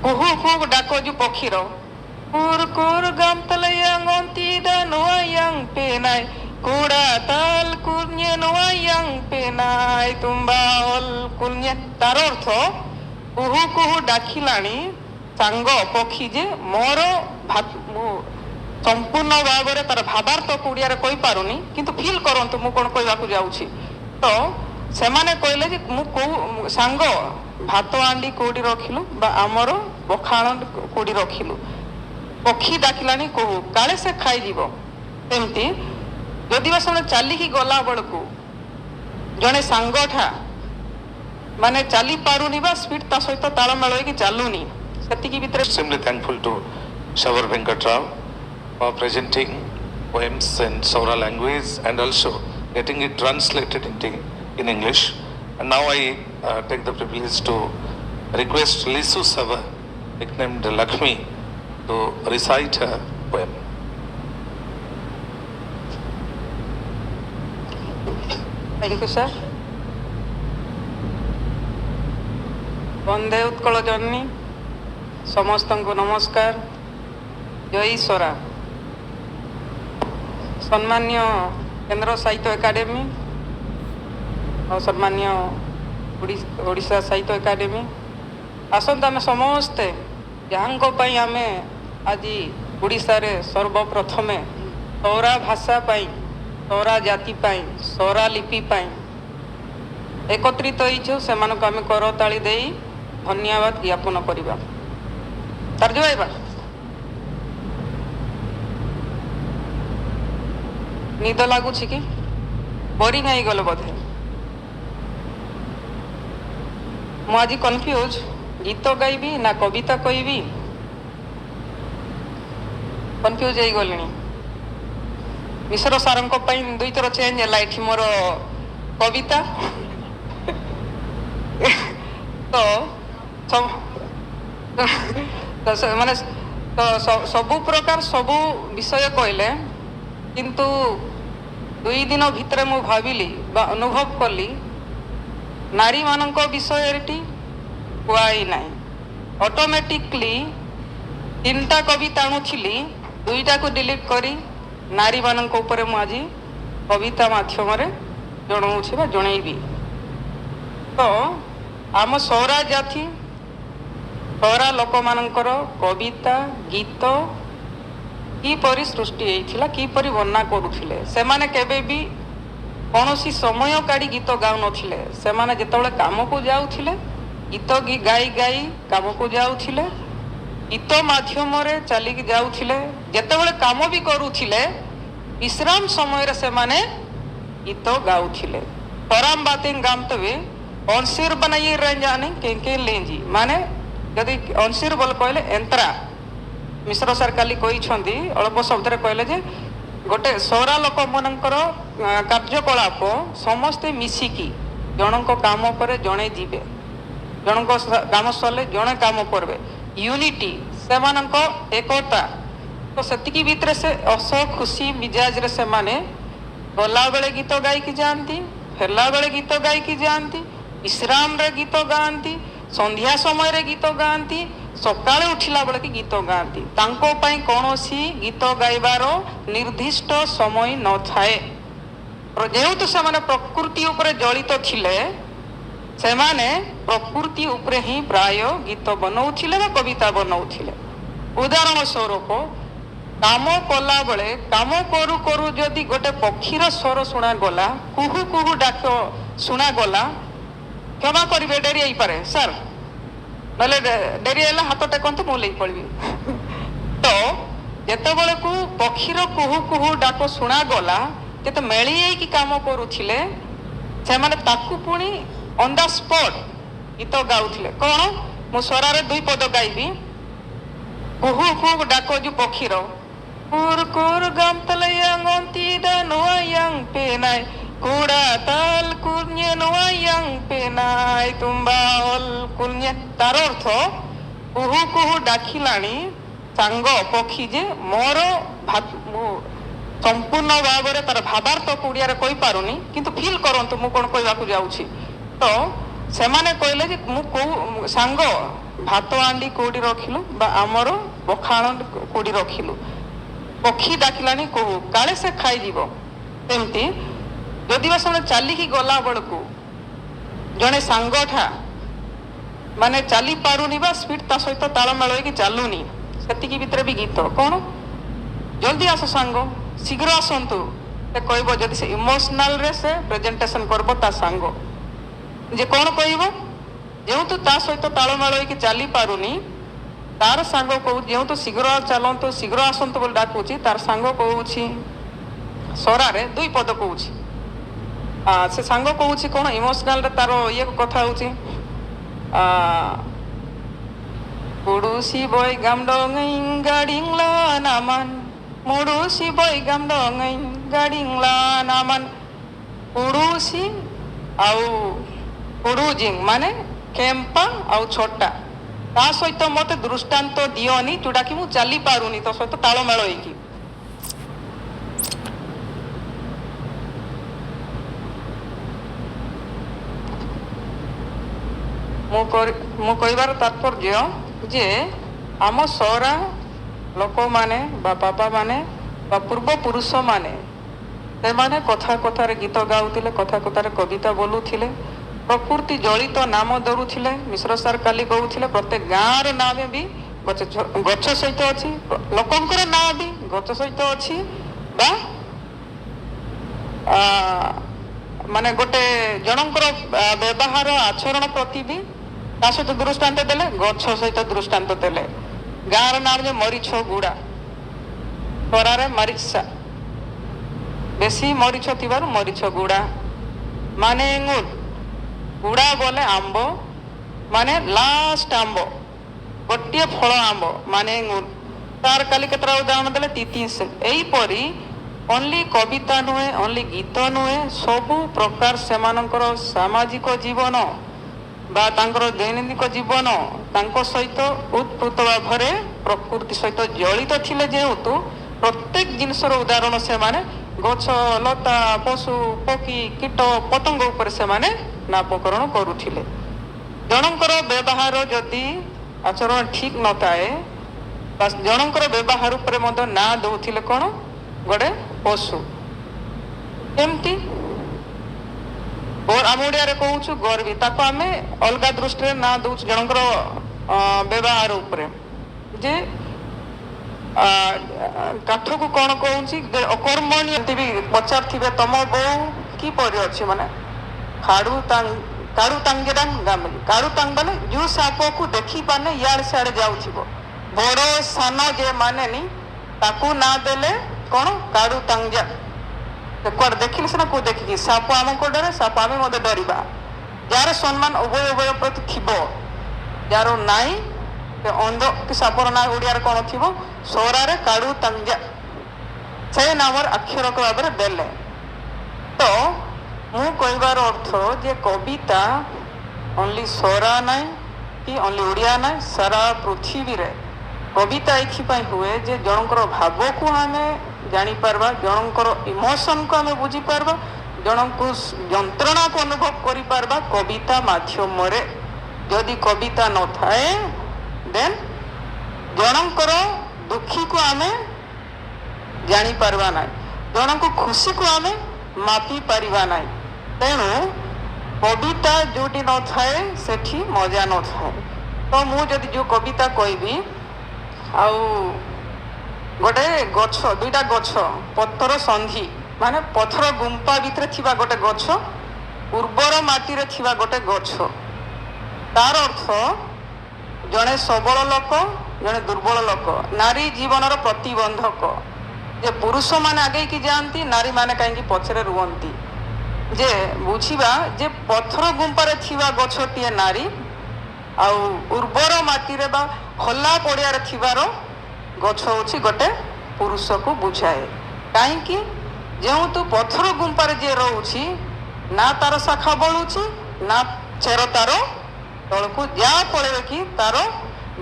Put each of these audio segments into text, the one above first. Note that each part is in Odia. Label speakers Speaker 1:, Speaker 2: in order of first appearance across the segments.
Speaker 1: କୁହୁ କୁହୁ ଡାକ ଯୋଉ ପକ୍ଷୀର କୁର କୁର ଗାମତଲୟଙ୍ଗନ୍ତିଦା नुआयंग पेनाय कुड़ा ताल कुन्ये नुआयंग पेनाय ତୁମ୍ବା ଅଲ କୁନ୍ये। ତାର ଅର୍ଥ କୁହୁ କୁହୁ ଡାକିଲାଣି ସାଙ୍ଗ ପକ୍ଷୀ ଯେ ମୋର। ମୁଁ ସମ୍ପୂର୍ଣ୍ଣ ଭାବରେ ତାର ଭାବାର୍ଥ ଓଡ଼ିଆରେ କହିପାରୁନି, କିନ୍ତୁ ଫିଲ୍ କରନ୍ତୁ ମୁଁ କଣ କହିବାକୁ ଯାଉଛି। ତ ସେମାନେ କହିଲେ ଯେ ମୁଁ କୋଉ ସାଙ୍ଗ ଭାତ ହାଣ୍ଡି କୋଉଠି ରଖିଲୁ ବା ଆମର ପଖାଳ କୋଉଠି ରଖିଲୁ, ପକ୍ଷୀ ଡାକିଲାଣି କହୁ, କାଳେ ସେ ଖାଇଯିବ। ସେମିତି ଯଦି ବା ସେମାନେ ଚାଲିକି ଗଲା ବେଳକୁ ଜଣେ ସାଙ୍ଗଠା ମାନେ ଚାଲି ପାରୁନି ବା ସ୍ପିଡ ତା ସହିତ ତାଳମେଳ ହେଇକି ଚାଲୁନି, ସେତିକି ଭିତରେ।
Speaker 2: Extremely thankful to Shavar Venkatrao for presenting poems in Saura language and also getting it translated in English. And now I take the privilege to request Lisu Savar, nicknamed Lakshmi, to recite her poem.
Speaker 1: Thank you, sir. Vande Utkal ଜନନୀ। ସମସ୍ତଙ୍କୁ ନମସ୍କାର। ଜୟ ସରା। ସମ୍ମାନୀୟ କେନ୍ଦ୍ର ସାହିତ୍ୟ ଏକାଡେମୀ ଆଉ ସମ୍ମାନୀୟ ଓଡ଼ିଶା ସାହିତ୍ୟ ଏକାଡେମୀ, ଆସନ୍ତୁ ଆମେ ସମସ୍ତେ ଯାହାଙ୍କ ପାଇଁ ଆମେ ଆଜି ଓଡ଼ିଶାରେ ସର୍ବପ୍ରଥମେ ସୌରା ଭାଷା ପାଇଁ, ସୌରା ଜାତି ପାଇଁ, ସୌରା ଲିପି ପାଇଁ ଏକତ୍ରିତ ହେଇଛୁ, ସେମାନଙ୍କୁ ଆମେ କରତାଳି ଦେଇ ଧନ୍ୟବାଦ ଜ୍ଞାପନ କରିବା। ତାର୍ଜୁ ଆଇବା ନିଦ ଲାଗୁଛି କି? ବୋରିଂ ହେଇଗଲେ ବୋଧେ। ମୁଁ ଆଜି କନଫ୍ୟୁଜ, ଗୀତ ଗାଇବି ନା କବିତା କହିବି, କନଫ୍ୟୁଜ ହେଇଗଲିଣି। ମିଶ୍ର ସାରଙ୍କ ପାଇଁ ଦୁଇଥର ଚେଞ୍ଜ ହେଲା ଏଠି ମୋର କବିତା। ତ ମାନେ ତ ସବୁ ପ୍ରକାର ସବୁ ବିଷୟ କହିଲେ, କିନ୍ତୁ 2 ଦିନ ଭିତରେ ମୁଁ ଭାବିଲି ବା ଅନୁଭବ କଲି ନାରୀମାନଙ୍କ ବିଷୟରେ କୁହାଇ ନାହିଁ। ଅଟୋମେଟିକଲି 3ଟା କବିତା ଆଣୁଥିଲି, 2ଟାକୁ ଡିଲିଟ୍ କରି ନାରୀମାନଙ୍କ ଉପରେ ମୁଁ ଆଜି କବିତା ମାଧ୍ୟମରେ ଜଣାଉଛି ବା ଜଣେଇବି। ତ ଆମ ସୌରା ଜାତି, ସୌରା ଲୋକମାନଙ୍କର କବିତା ଗୀତ କିପରି ସୃଷ୍ଟି ହେଇଥିଲା, କିପରି ବର୍ଣ୍ଣନା କରୁଥିଲେ। ସେମାନେ କେବେ ବି କୌଣସି ସମୟ କାଢ଼ି ଗୀତ ଗାଉନଥିଲେ। ସେମାନେ ଯେତେବେଳେ କାମକୁ ଯାଉଥିଲେ, ଗୀତ ଗାଇ ଗାଇ କାମକୁ ଯାଉଥିଲେ, ଗୀତ ମାଧ୍ୟମରେ ଚାଲିକି ଯାଉଥିଲେ। ଯେତେବେଳେ କାମ ବି କରୁଥିଲେ, ବିଶ୍ରାମ ସମୟରେ ସେମାନେ ଗୀତ ଗାଉଥିଲେ। ତରାମ ବାତିଂ ଗାମତବେ ଅଂଶିର ବନାଇ ରଞ୍ଜାନି କେ ଲେଞ୍ଜି। ମାନେ ଯଦି ଅଂଶିର ବୋଲ କହିଲେ ଏନ୍ତ୍ରା। ମିଶ୍ର ସାର୍ କାଲି କହିଛନ୍ତି, ଅଳ୍ପ ଶବ୍ଦରେ କହିଲେ ଯେ ଗୋଟେ ସୌରା ଲୋକମାନଙ୍କର କାର୍ଯ୍ୟକଳାପ ସମସ୍ତେ ମିଶିକି ଜଣଙ୍କ କାମ ପରେ ଜଣେ ଯିବେ, ଜଣଙ୍କ କାମ ସରିଲେ ଜଣେ କାମ କରିବେ। ୟୁନିଟି, ସେମାନଙ୍କ ଏକତା। ତ ସେତିକି ଭିତରେ ସେ ଅସ ଖୁସି ମିଜାଜରେ ସେମାନେ ଗଲାବେଳେ ଗୀତ ଗାଇକି ଯାଆନ୍ତି, ଫେରିଲା ବେଳେ ଗୀତ ଗାଇକି ଯାଆନ୍ତି, ବିଶ୍ରାମରେ ଗୀତ ଗାଆନ୍ତି, ସନ୍ଧ୍ୟା ସମୟରେ ଗୀତ ଗାଆନ୍ତି, ସକାଳେ ଉଠିଲା ବେଳକୁ ଗୀତ ଗାଆନ୍ତି। ତାଙ୍କ ପାଇଁ କୌଣସି ଗୀତ ଗାଇବାର ନିର୍ଦ୍ଦିଷ୍ଟ ସମୟ ନଥାଏ। ଯେହେତୁ ସେମାନେ ପ୍ରକୃତି ଉପରେ ଜଡ଼ିତ ଥିଲେ, ସେମାନେ ପ୍ରକୃତି ଉପରେ ହିଁ ପ୍ରାୟ ଗୀତ ବନଉଥିଲେ ବା କବିତା ବନଉଥିଲେ। ଉଦାହରଣ ସ୍ୱରୂପ, କାମ କଲାବେଳେ, କାମ କରୁ କରୁ ଯଦି ଗୋଟେ ପକ୍ଷୀର ସ୍ୱର ଶୁଣାଗଲା, କୁହୁ କୁହୁ ଡାକ ଶୁଣାଗଲା, କ୍ଷମା କରିବେ ଡେରି ହେଇପାରେ ସାର୍, ନହେଲେ ଡେରି ହେଲେ ହାତ ଟେକନ୍ତୁ, ମୁଁ ଲେଇ ପଳିବି। ତ ଯେତେବେଳକୁ ପକ୍ଷୀର କୁହୁ କୁହୁ ଡାକ ଶୁଣାଗଲା, ଯେତେ ମେଳି ହେଇକି କାମ କରୁଥିଲେ ସେମାନେ ତାକୁ ପୁଣି ଅନ୍ the spot ଗୀତ ଗାଉଥିଲେ। କଣ ମୁଁ ସ୍ୱରାରେ 2 ପଦ ଗାଇବି। କୁହୁ କୁହୁ ଡାକ ଯୋଉ ପକ୍ଷୀର କୁର କୁର ଗାମତଲୟଙ୍ଗନ୍ତିଦା ନୁଆୟଙ୍ଗ ପେନାय କୁଡ଼ା ତାଲ କୁନ୍ୟେ ନୁଆୟଙ୍ଗ ପେନାय ତୁମ୍ବା ଅଲ କୁନ୍ୟେ। ତାର ଅର୍ଥ କୁହୁ କୁହୁ ଡାକିଲାଣି ସାଙ୍ଗ ପକ୍ଷୀ ଯେ ମୋର। ମୁଁ ସମ୍ପୂର୍ଣ୍ଣ ଭାବରେ ତାର ଭାବାର୍ଥ ଓଡ଼ିଆରେ କହିପାରୁନି, କିନ୍ତୁ ଫିଲ୍ କରନ୍ତୁ ମୁଁ କଣ କହିବାକୁ ଯାଉଛି। ତ ସେମାନେ କହିଲେ ଯେ ମୁଁ କୋଉ ସାଙ୍ଗ ଭାତ ହାଣ୍ଡି କୋଉଠି ରଖିଲୁ ବା ଆମର ପଖାଳ କୋଉଠି ରଖିଲୁ, ପକ୍ଷୀ ଡାକିଲାଣି କହୁ କାଳେ ସେ ଖାଇଯିବ। ସେମିତି ଯଦି ବା ସେମାନେ ଚାଲିକି ଗଲା ବେଳକୁ ଜଣେ ସାଙ୍ଗଠା ମାନେ ଚାଲି ପାରୁନି ବା ସ୍ପିଡ ତା ସହିତ ତାଳମେଳ ହେଇକି ଚାଲୁନି, ସେତିକି ଭିତରେ ବି ଗୀତ କଣ, ଜଲ୍ଦି ଆସ ସାଙ୍ଗ, ଶୀଘ୍ର ଆସନ୍ତୁ, ସେ କହିବ। ଯଦି ସେ ଇମୋସନାଲରେ ସେ ପ୍ରେଜେଣ୍ଟେସନ କରିବ ତା ସାଙ୍ଗ ଯେ କଣ କହିବ, ଯେହେତୁ ତା ସହିତ ତାଳମେଳ ହେଇକି ଚାଲି ପାରୁନି, ତାର ସାଙ୍ଗ କହୁଛି ଯେହେତୁ ଶୀଘ୍ର ଚାଲନ୍ତୁ ଶୀଘ୍ର ଆସନ୍ତୁ ବୋଲି ଡାକୁଛି, ତାର ସାଙ୍ଗ କହୁଛି ସରାରେ ଦୁଇ ପଦ କହୁଛି। ସେ ସାଙ୍ଗ କହୁଛି କଣ ଇମୋସନାଲରେ ତାର ଇଏ କଥା ହଉଛି, Kudusi boy gamdongeng gading lanaman, mudusi boy gamdongeng gading lanaman। କୁଡୁସି ଆଉ କୁଡୁଜିଂ ମାନେ କେମ୍ପା ଆଉ ଛୋଟା, ତା ସହିତ ମତେ ଦୃଷ୍ଟାନ୍ତ ଦିଅନି ଯୋଉଟା କି ମୁଁ ଚାଲି ପାରୁନି ତୋ ସହିତ ତାଳମେଳ ହେଇକି। ମୁଁ କହିବାର ତାତ୍ପର୍ଯ୍ୟ ଯେ ଆମ ସରା ଲୋକମାନେ ବା ବାପା ମାନେ ବା ପୂର୍ବପୁରୁଷ ମାନେ ସେମାନେ କଥା କଥାରେ ଗୀତ ଗାଉଥିଲେ, କଥା କଥାରେ କବିତା ବୋଲୁଥିଲେ, ପ୍ରକୃତି ଜଳିତ ନାମ ଧରୁଥିଲେ। ମିଶ୍ର ସାର୍ କାଲି କହୁଥିଲେ ପ୍ରତ୍ୟେକ ଗାଁର ନାମ ବି ଗଛ ସହିତ ଅଛି, ଲୋକଙ୍କର ନାଁ ବି ଗଛ ସହିତ ଅଛି, ବା ମାନେ ଗୋଟେ ଜଣଙ୍କର ବ୍ୟବହାର ଆଚରଣ ପ୍ରତି ବି ତା ସହିତ ଦୃଷ୍ଟାନ୍ତ ଦେଲେ, ଗଛ ସହିତ ଦୃଷ୍ଟାନ୍ତ ଦେଲେ। ଗାଁର ନାମ ଯେ ମରିଚ ଗୁଡ଼ା, ଖରାରେ ମରିଚା, ବେଶୀ ମରିଚ ଥିବାରୁ ମରିଚ ଗୁଡ଼ା, ମାନେ ଏଙ୍ଗୁଲ ଗୁଡ଼ା ବୋଲେ ଆମ୍ବ, ମାନେ ଲାଷ୍ଟ ଆମ୍ବ, ଗୋଟିଏ ଫଳ ଆମ୍ବ ମାନେ ଏଙ୍ଗୁଲ। ତାର କାଲି କେତେଟା ଉଦାହରଣ ଦେଲେ, ତିତିଶ। ଏହିପରି ଓନ୍ଲି କବିତା ନୁହେଁ, ଓନ୍ଲି ଗୀତ ନୁହେଁ, ସବୁ ପ୍ରକାର ସେମାନଙ୍କର ସାମାଜିକ ଜୀବନ ବା ତାଙ୍କର ଦୈନନ୍ଦିନ ଜୀବନ ତାଙ୍କ ସହିତ ଓତପ୍ରୋତ ଭାବରେ ପ୍ରକୃତି ସହିତ ଜଡ଼ିତ ଥିଲେ। ଯେହେତୁ ପ୍ରତ୍ୟେକ ଜିନିଷର ଉଦାହରଣ ସେମାନେ ଗଛ ଲତା ପଶୁ ପକ୍ଷୀ କୀଟ ପତଙ୍ଗ ଉପରେ ସେମାନେ ନାମକରଣ କରୁଥିଲେ। ଜଣଙ୍କର ବ୍ୟବହାର ଯଦି ଆଚରଣ ଠିକ ନଥାଏ, ବା ଜଣଙ୍କର ବ୍ୟବହାର ଉପରେ ମଧ୍ୟ ନାଁ ଦଉଥିଲେ କଣ, ଗୋଟେ ପଶୁ। କେମିତି ଆମ ଓଡ଼ିଆରେ କହୁଛୁ ଗର୍ବି, ତାକୁ ଆମେ ଅଲଗା ଦୃଷ୍ଟିରେ ନାଁ ଦଉଛୁ ଜଣଙ୍କର ବ୍ୟବହାର ଉପରେ। ଯେ କାଠକୁ କଣ କହୁଛି, ଅକର୍ମଣୀ। ଏମିତି ବି ପଚାରୁଥିବେ ତମ ବୋଉ କିପରି ଅଛି, ମାନେ କାଡୁ କାଡୁ ତାଙ୍ଗେରାମ ଗାମିଲି, କାଡୁ ତାଙ୍ଗ ମାନେ ଯୋଉ ସାପକୁ ଦେଖି ପାରୁନେ ଇଆଡ଼େ ସିଆଡ଼େ ଯାଉଥିବ, ବଡ଼ ସାନ ଯେ ମାନେନି ତାକୁ ନାଁ ଦେଲେ କଣ କାଡୁ ତାଙ୍ଗା। କୁଆଡ଼େ ଦେଖିଲେ ସିନା କୋଉ ଦେଖିକି ସାପ ଆମକୁ ଡରେ, ସାପ ଆମେ ମଧ୍ୟ ଡରିବା। ଯାହାର ସମ୍ମାନ ଉଭୟ ଉଭୟ ପ୍ରତି ଥିବ, ଯାହାର ନାହିଁ ସେ ଅନ୍ଧ କି ସାପର ନାଁ ଓଡ଼ିଆରେ କଣ ଥିବ, ସରାରେ କାଡୁ ତାଙ୍ଗା, ସେ ନାମର ଆକ୍ଷରକ ଭାବରେ ଦେଲେ। ତ ମୁଁ କହିବାର ଅର୍ଥ ଯେ କବିତା ଓନ୍ଲି ସରା ନାହିଁ କି ଓନ୍ଲି ଓଡ଼ିଆ ନାହିଁ, ସାରା ପୃଥିବୀରେ କବିତା ଏଥିପାଇଁ ହୁଏ ଯେ ଜଣଙ୍କର ଭାବକୁ ଆମେ ଜାଣିପାରବା, ଜଣଙ୍କର ଇମୋସନକୁ ଆମେ ବୁଝିପାରବା, ଜଣଙ୍କୁ ଯନ୍ତ୍ରଣାକୁ ଅନୁଭବ କରିପାରବା କବିତା ମାଧ୍ୟମରେ। ଯଦି କବିତା ନଥାଏ ଦେନ୍ ଜଣଙ୍କର ଦୁଃଖୀକୁ ଆମେ ଜାଣିପାରିବା ନାହିଁ, ଜଣଙ୍କ ଖୁସିକୁ ଆମେ ମାପି ପାରିବା ନାହିଁ। ତେଣୁ କବିତା ଯୋଉଠି ନଥାଏ ସେଠି ମଜା ନଥାଏ। ତ ମୁଁ ଯଦି ଯୋଉ କବିତା କହିବି, ଆଉ ଗୋଟେ ଗଛ, ଦୁଇଟା ଗଛ, ପଥର ସନ୍ଧି ମାନେ ପଥର ଗୁମ୍ପା ଭିତରେ ଥିବା ଗୋଟେ ଗଛ, ଉର୍ବର ମାଟିରେ ଥିବା ଗୋଟେ ଗଛ, ତାର ଅର୍ଥ ଜଣେ ସବଳ ଲୋକ, ଜଣେ ଦୁର୍ବଳ ଲୋକ, ନାରୀ ଜୀବନର ପ୍ରତିବନ୍ଧକ। ଯେ ପୁରୁଷମାନେ ଆଗେଇକି ଯାଆନ୍ତି, ନାରୀମାନେ କାହିଁକି ପଛରେ ରୁହନ୍ତି। ଯେ ବୁଝିବା ଯେ ପଥର ଗୁମ୍ପାରେ ଥିବା ଗଛଟିଏ ନାରୀ, ଆଉ ଉର୍ବର ମାଟିରେ ବା ଖୋଲା ପଡ଼ିଆରେ ଥିବାର ଗଛ ହେଉଛି ଗୋଟେ ପୁରୁଷକୁ ବୁଝାଏ। କାହିଁକି? ଯେହେତୁ ପଥର ଗୁମ୍ପାରେ ଯିଏ ରହୁଛି ନା ତାର ଶାଖା ବଳୁଛି ନା ଚେର ତାର ତଳକୁ, ଯାହା ଫଳରେ କି ତାର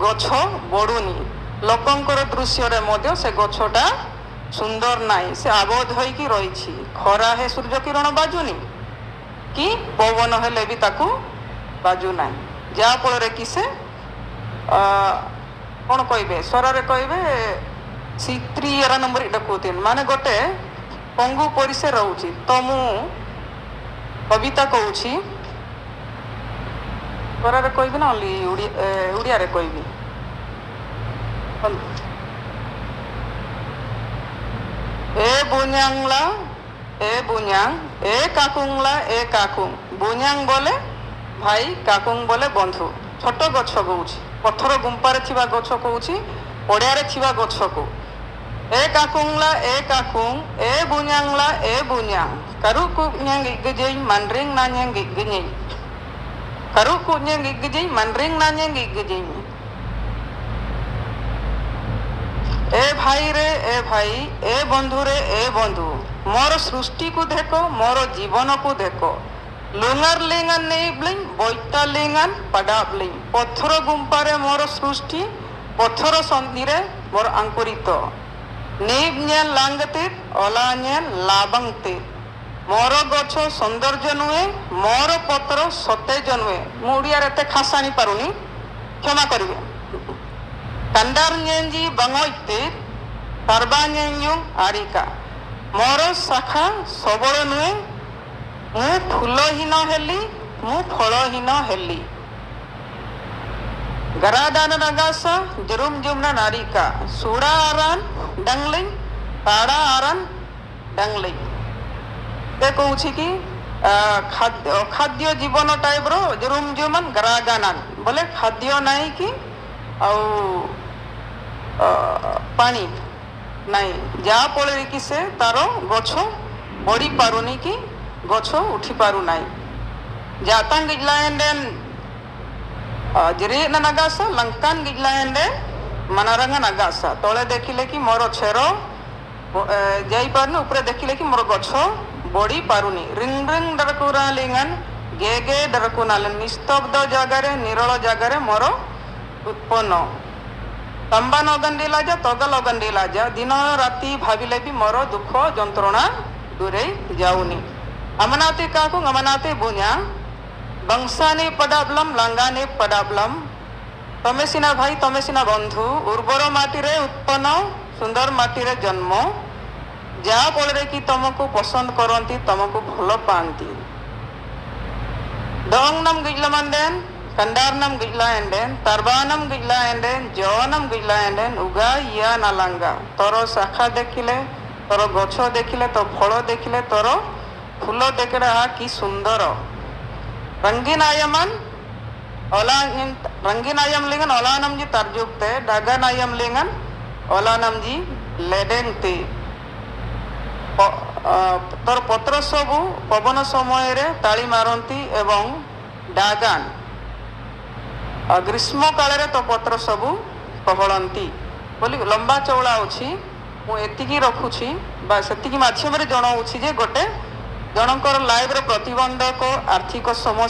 Speaker 1: ଗଛ ବଢୁନି। ଲୋକଙ୍କର ଦୃଶ୍ୟରେ ମଧ୍ୟ ସେ ଗଛଟା ସୁନ୍ଦର ନାହିଁ, ସେ ଆବଦ୍ଧ ହେଇକି ରହିଛି। ଖରା ହେ ସୂର୍ଯ୍ୟ କିରଣ ବାଜୁନି କି ପବନ ହେଲେ ବି ତାକୁ ବାଜୁନାହିଁ, ଯାହାଫଳରେ କି ସେ କ'ଣ କହିବେ ସ୍ୱରରେ କହିବେ ସିତ୍ରୀ ଏରା ନମ୍ବର ଏଇଟା କହୁଥିଲେ, ମାନେ ଗୋଟେ ପଙ୍ଗୁ ପରି ସେ ରହୁଛି। ତ ମୁଁ କବିତା କହୁଛି, ସ୍ୱରରେ କହିବି ନା ଓନ୍ଲି ଓଡ଼ିଆରେ କହିବି? ଏ ବୁняংলা ଏ ବୁняং ଏ କାକୁংলা ଏ କାକୁଂ। ବୁняଂ ବୋଲେ ଭାଇ, କାକୁଂ ବୋଲେ ବନ୍ଧୁ। ଛୋଟ ଗଛ କହୁଛି, ପଥର ଗୁମ୍ପାରେ ଥିବା ଗଛ କହୁଛି, ପଡ଼ିଆରେ ଥିବା ଗଛକୁ। ଏ କାକୁଂଲା ଏ କାକୁଂ ଏ ବୁняংଲା ଏ ବୁняଂ କାରୁ ଗଜେଇ ମାନ୍ରିଂ ନାᱧ ଗଜେଇ କାରୁ ଗଜେଇ ମାନ୍ରିଂ ନାᱧ ଗଜେଇ। ଏ ଭାଇ ରେ ଏ ଭାଇ, ଏ ବନ୍ଧୁରେ ଏ ବନ୍ଧୁ, ମୋର ସୃଷ୍ଟିକୁ ଦେଖ, ମୋର ଜୀବନକୁ ଦେଖ। ଲୁଙ୍ଗାର ଲିଙ୍ଗାନ ନେଇ ବୈତା ଲିଙ୍ଗାନ ପଡାବଲିଂ। ପଥର ଗୁମ୍ପାରେ ମୋର ସୃଷ୍ଟି, ପଥର ସନ୍ଧିରେ ମୋର ଆଙ୍କୁରିତ। ନେଇ ଲାଙ୍ଗତେ ଅଲା ଲାବଙ୍ଗତେ। ମୋର ଗଛ ସୌନ୍ଦର୍ଯ୍ୟ ନୁହେଁ, ମୋର ପତ୍ର ସତେଜ ନୁହେଁ। ମୁଁ ଓଡ଼ିଆରେ ଏତେ ଖାସ ଆଣିପାରୁନି, କ୍ଷମା କରିବେ। କଣ୍ଡାର ନେଞ୍ଜି ବଙ୍ଗୋଇତେ ସର୍ବାଞ୍ଜୁ ଆରିକା। ମୋର ଶାଖା ସବଳ ନୁହେଁ, ମୁଁ ଫୁଲହୀନ ହେଲି, ମୁଁ ଫଳହୀନ ହେଲି। ଗରାଦାନ ନଗାସା ଜରୁମ ଜୁମନା ନାରିକା ସୁଡ଼ା ଆରାନ ଡଙ୍ଗଲିଂ ତାଡ଼ା ଆରାନ ଡଙ୍ଗଲିଂ। ସେ କହୁଛି କି ଖାଦ୍ୟ ଜୀବନ ଟାଇପର ଜରୁମ ଜୁମନ ଗରାଗାନାନ ବୋଲେ ଖାଦ୍ୟ ନାହିଁ କି ଆଉ ପାଣି ନାହିଁ, ଯାହାଫଳରେ କି ସେ ତାର ଗଛ ବଢ଼ି ପାରୁନି କି ଗଛ ଉଠି ପାରୁନାହିଁ। ଜାତାଙ୍ଗ ଗିଜଲାଏଣ୍ଡେନ୍ ଜିରି ନଗାସା ଲଙ୍କାନ ଗିଜଲାଏଣ୍ଡେ ମନରଙ୍ଗ ନଗାସା। ତଳେ ଦେଖିଲେ କି ମୋର ଛେର ଯାଇପାରୁନି, ଉପରେ ଦେଖିଲେ କି ମୋର ଗଛ ବଢ଼ି ପାରୁନି। ରିଙ୍ଗ ରିଙ୍ଗ ଡରକୁରା ଲିଙ୍ଗନ ଗେ ଗେ ଡରକୁନାଲ। ନିସ୍ତବ୍ଧ ଜାଗାରେ, ନିରଳ ଜାଗାରେ ମୋର ଉତ୍ପନ୍ନ। ତମ୍ବା ନଗଣ୍ଡିଲା ଯା ତଗ ଲଗଣ୍ଡିଲା ଯା, ଦିନ ରାତି ଭାବିଲେ ବି ମୋର ଦୁଃଖ ଯନ୍ତ୍ରଣା ଦୂରେଇ ଯାଉନି। ଅମନାତେ କାକୁ ଅମନାତେ ବୁњା ବଂଶାନେ ପଦାବଲମ ଲାଙ୍ଗାନେ ପଦାବଲମ। ତମେ ସିନା ଭାଇ, ତମେ ସିନା ବନ୍ଧୁ, ଉର୍ବର ମାଟିରେ ଉତ୍ପନ୍ନ, ସୁନ୍ଦର ମାଟିରେ ଜନ୍ମ, ଯାହା ଫଳରେ କି ତମକୁ ପସନ୍ଦ କରନ୍ତି, ତମକୁ ଭଲ ପାଆନ୍ତି। ଦଙ୍ଗ ଗିଜଲମନ୍ଦେନ ಕಂಡಾರ್ನಂ ಗಿಜ್ಲಾಯಂಡೆನ್ ತರ್ಬಾನಂ ಗಿಜ್ಲಾಯಂಡೆನ್ ଜନମ ଗିଜଲାଏଣ୍ଡେନ୍ ଉଗା ଇୟା ନାଲାଙ୍ଗା। ତୋର ଶାଖା ଦେଖିଲେ, ତୋର ଗଛ ଦେଖିଲେ, ତୋ ଫଳ ଦେଖିଲେ, ତୋର ଫୁଲ ଦେଖିଲେ, ଆହା କି ସୁନ୍ଦର। ରଙ୍ଗିନାୟମନ ଅଲା ରଙ୍ଗିନାୟମ ଲିଙ୍ଗନ ଅଲାନମ ଜି ତର୍ଯୁକ୍ତେ ଡାଗାନାୟମ ଲିଙ୍ଗନ ଅଲାନମ ଜି ଲେଡେନ୍ତେ। ତୋର ପତ୍ର ସବୁ ପବନ ସମୟରେ ତାଳି ମାରନ୍ତି ଏବଂ ଡାଗାନ ଗ୍ରୀଷ୍ମ କାଳରେ ତୋ ପତ୍ର ସବୁ କହଳନ୍ତି ବୋଲି ଲମ୍ବା ଚଉଳା ଅଛି। ମୁଁ ଏତିକି ରଖୁଛି ବା ସେତିକି ମାଧ୍ୟମରେ ଜଣାଉଛି ଯେ ଗୋଟେ ଜଣଙ୍କର ଲାଇଫର ପ୍ରତିବନ୍ଧକ, ଆର୍ଥିକ ସମସ୍ୟା